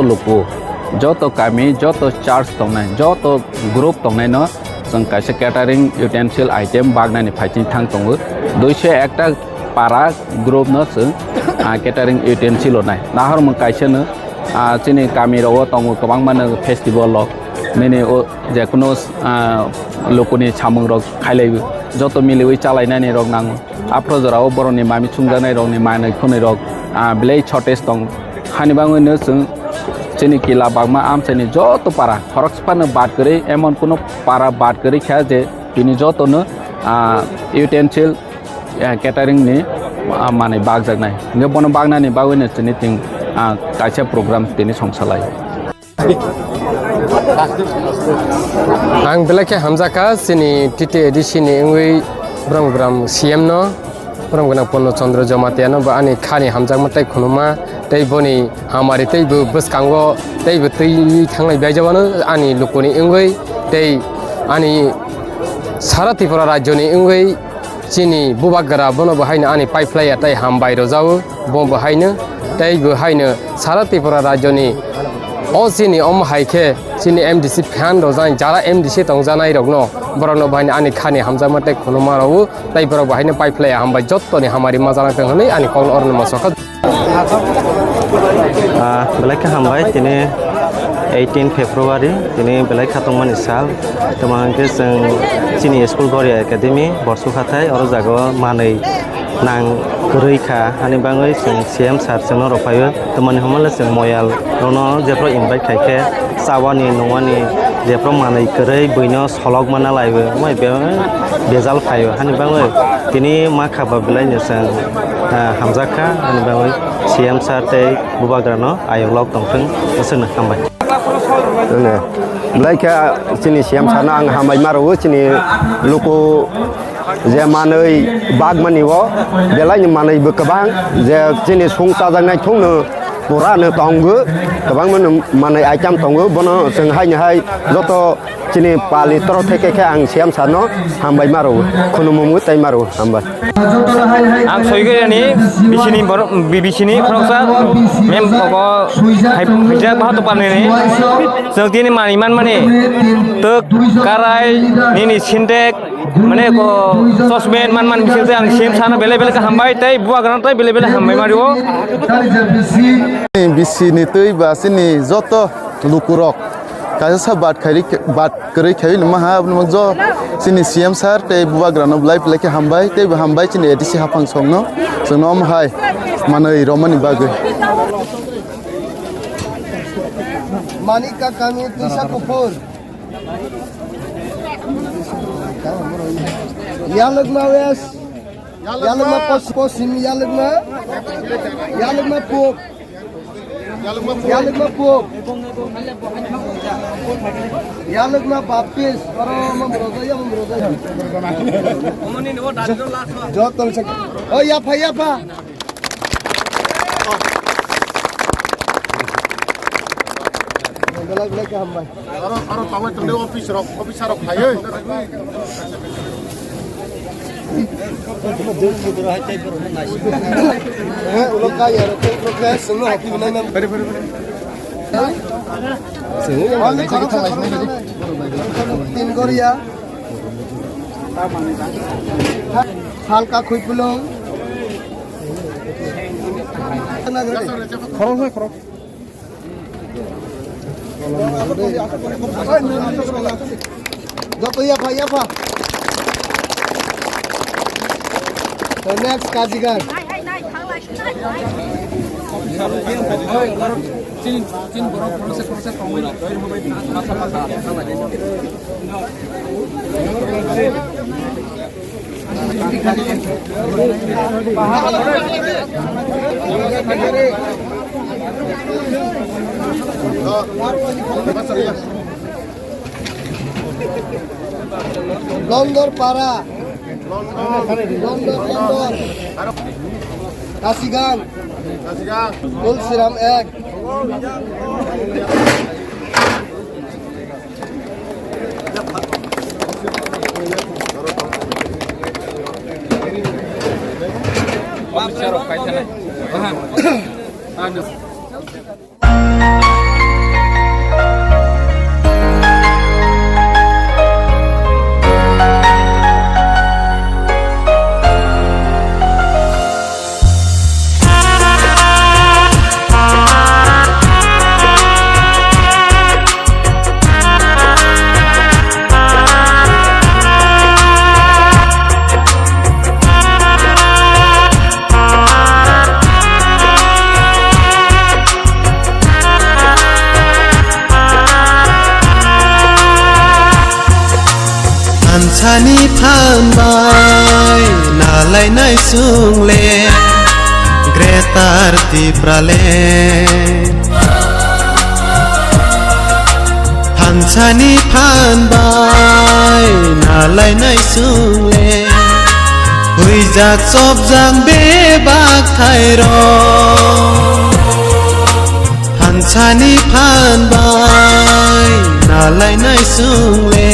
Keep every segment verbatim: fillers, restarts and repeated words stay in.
Luku, joto kami, joto church tongnai, joto group tongnaino chwng kaisa catering utensil item bagnani phaising thang tongo. Duiso ekta para group no chwng, ah, catering utensil onai. Nahormung kaisa no, ah, chini kami rogo tongo kwbangma no festival rok. Nini o jekunu, ah, lukuni samung rok khailaiwi joto miliwi chalainani rok nango. Aphro jorao borokni mami chungjaknai rokni manwi khwnwi rok, ah, belai shortage tong. Hani bagwino chwng chini kila bagma amchaini joto para khoroksa phano bad kwrwi, emon kuno para bad kwrwi kha je tini jotono, ah, utensil, ah, catering ni, ah, manwi bagjaknai. Hingke bono bagnani bagwino chini ting, ah, kaisa program tini songsalai. Ang belai khe hamjakha chini T T A D C ni wngwi bwrang bwrang C M no, bwrang gwnang Purno Chandra Jamatia no bo ani khani hamjakma tei khunuma tei boni hamari tei bo bwskango tei bo twi thanglai bai jabano ani lukuni wngwi tei ani sara Tripura rajyoni wngwi. Chini bubagra bono bo haino ani pai phlaiya tei hambai rwjao, bo bo haino tei bo haino sara Tripura rajyoni o chini omo hai khe chini M D C phan rwjaknai jara M D C tongjaknai rokno borokno bo haino ani khani hamjakma tei khunuma rwo tei borok bo haino pai phlaiya hambai jottoni hamari ma jana tong hwnwi ani kokno orono mosokha. Ah, belai khe hambai, tini eighteen February, tini belai khatungmani sal. Tamo hwnkhe chwng chini school Goria Academy, Borsuk hathai, oro jaga o manwi nang kwrwi kha, ani bagwi chwng C M sir chwngno rw phaio. Tamoni hwnmale chwng moyal rokno jephru invite khai khe chawani, nungwani jephru manwi kwrwi buino solok mana laiwi, omo hai be-, bejal phaio. Hani bagwi tini ma kha ba belai no chwng, ah, hamjak kha, hani bagwi C M sir tei bubagra no ayok lok tong thung, aswk no hambai. Belai khe chini C M sir no ang hambai ma rwo, chini luku je manwi bagmani o belai ni manwi bo kwbang je chini sung chajaknai thung no pura no tongo, kwbangma no manwi item tongo, bono chwng hai ni hai joto chini pali toro theke khe ang C M sir no hambai ma rwo, khunumung tei ma rwo, hambai. Ang soigwi rani bisini borok, bi-, bisini khoroksa mem ogo hai, haijak bahato panini. Chwng tini manwi manmani twk, karai, nini sindek, mane ko chosmen man man bising tei ang C M sano belai belai khe hambai tei bubagrano tei belai belai hambai ma rwo. Bisini twi ba chini joto lukurok kaisa sa bat khairi, bat kwrwi khaiwi numa ha, aboni bagwi jo chini C M sir tei bubagrano belai belai khe hambai, tei bo hambai chini A D C haphang songno, chwngno omo hai manwi romani bagwi. Manik Kakami Tisa Kuphur. Yalwkma West. Yalwkma Pos-, Poschim, Yalwkma. Yalwkma Pub. Yalwkma Pub. Yalwkma Baptist. Oro Mamroja, ya Mamroja. Joto se. Oh, yapha, yapha. Belai belai khe hambai. Aro, aro tongwi tongwi office rok, officer rok phaiwi. Eh, ulo kaya rok, ulo kaya, sungno hati binai nam. Tin Goria. Halka Khuipulung. Khorok, khorok. Joto yapha, yapha. The next Kazigan. Londor Para. Londor, Londor. Kasigang. Kasigang. Tulsiram ek. Thansani phan bai nalainai chwng le Greater Tipraland. Thansani phan bai nalainai chwng le huijak chopjak bebak thairok. Thansani phan bai nalainai chwng le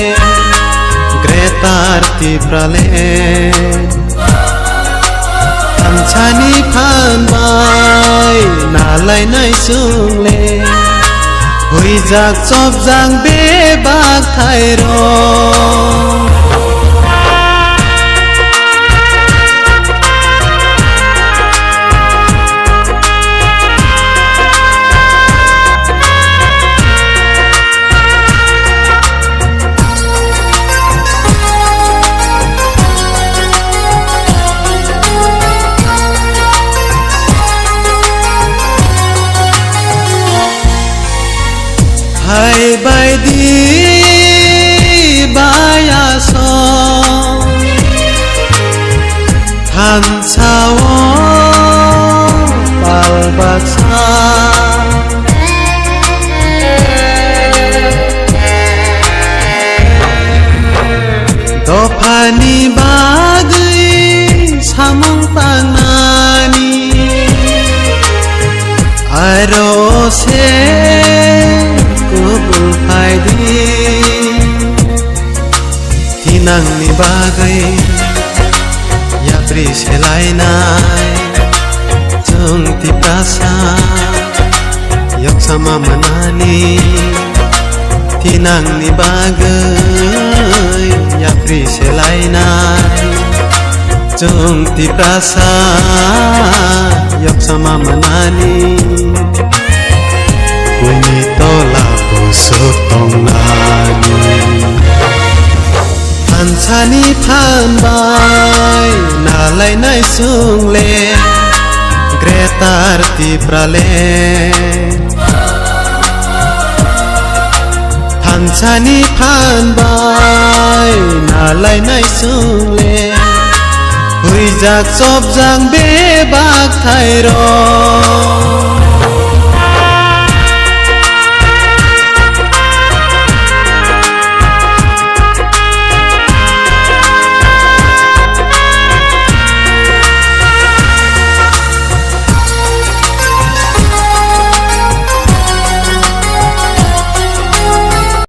Greater Tipraland. Thansani phan bai nalainai chwng le huijak chopjak bebak thairok. Hai bai di bai asong thansa o pal baksa. Dophani bagwi samung tangnani aro se kubul phaidi. Tinangni bagwi yapri selainai chwng Tiprasa yoksama manani. Tinangni bagwi yapri selainai chwng Tiprasa yoksama manani. Buini tola busuk tongnani. Thansani phan bai nalainai chwng le Greater Tipraland. Thansani phan bai nalainai chwng le huijak chopjak bebak thairok.